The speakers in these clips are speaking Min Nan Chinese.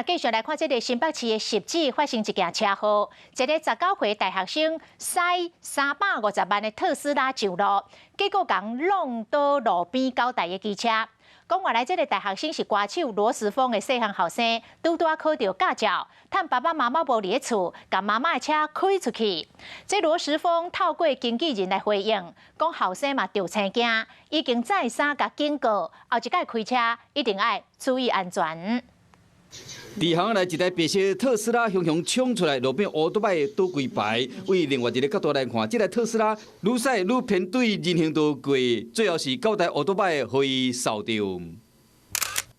咱繼續來看這个新北市的汐止發生一件車禍，一个19歲大學生駛350萬的特斯拉上路，結果共挵倒路邊九台的機車。講原來這个大學生是歌手羅時豐的細漢後生，拄拄仔考著駕照，趁爸爸媽媽無佇咧厝，共媽媽的車開出去。這羅時豐透過經紀人來回應，講後生嘛著青驚，已經再三共警告，後一擺開車一定愛注意安全。佇巷內一台白色特斯拉雄雄衝出來，路邊烏多擺倒規排。為另外一个角度來看，這台特斯拉愈駛愈偏對人行道過，最後是九台烏多擺予伊掃著。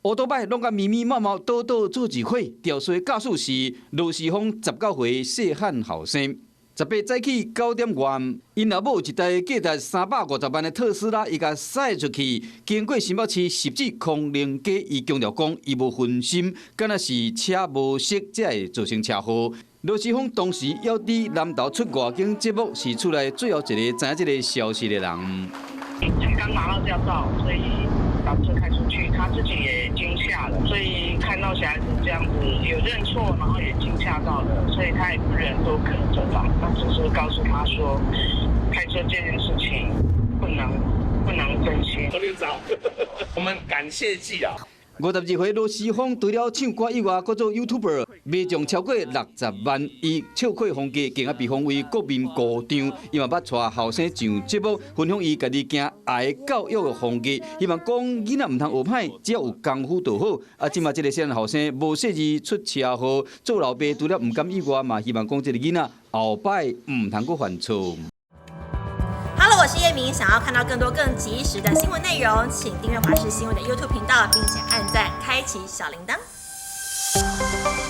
烏多擺攏共密密麻麻倒倒做一伙，肇事駕駛是羅時豐19歲細漢後生。18早起9點外，𪜶老母一台價值350萬的特斯拉，伊共駛出去，經過新北市汐止康寧街，伊強調講，伊無分心，敢若是車無熄，才會造成車禍。羅時豐當時猶佇南投出外景節目，是厝內最後一个知影這个消息的人。才剛拿到駕照，所以把車開出去，他自己也驚嚇了，所以看到小孩子這樣子有認錯，然後也驚嚇到了，所以他也不忍多苛責吧。那只是告訴他說，開車這件事情不能分心。我們感謝祭啊！ 52歲羅時豐除了唱歌以外，閣做 YouTuber，賣將超過60萬。伊笑詼風格，更加被封為國民鼓掌。伊嘛捌帶後生上節目，分享伊家己經愛教育的風格，希望講囡仔毋通學歹，只要有功夫就好。啊，這馬這个細漢後生無細膩出車禍，做老爸除了毋甘以外，嘛希望講這个囡仔後擺毋通閣犯錯。 Hello，我是葉明，想要看到更多更及時的新聞內容，請訂閱華視新聞的 YouTube 頻道，並且按讚，開啟小鈴鐺。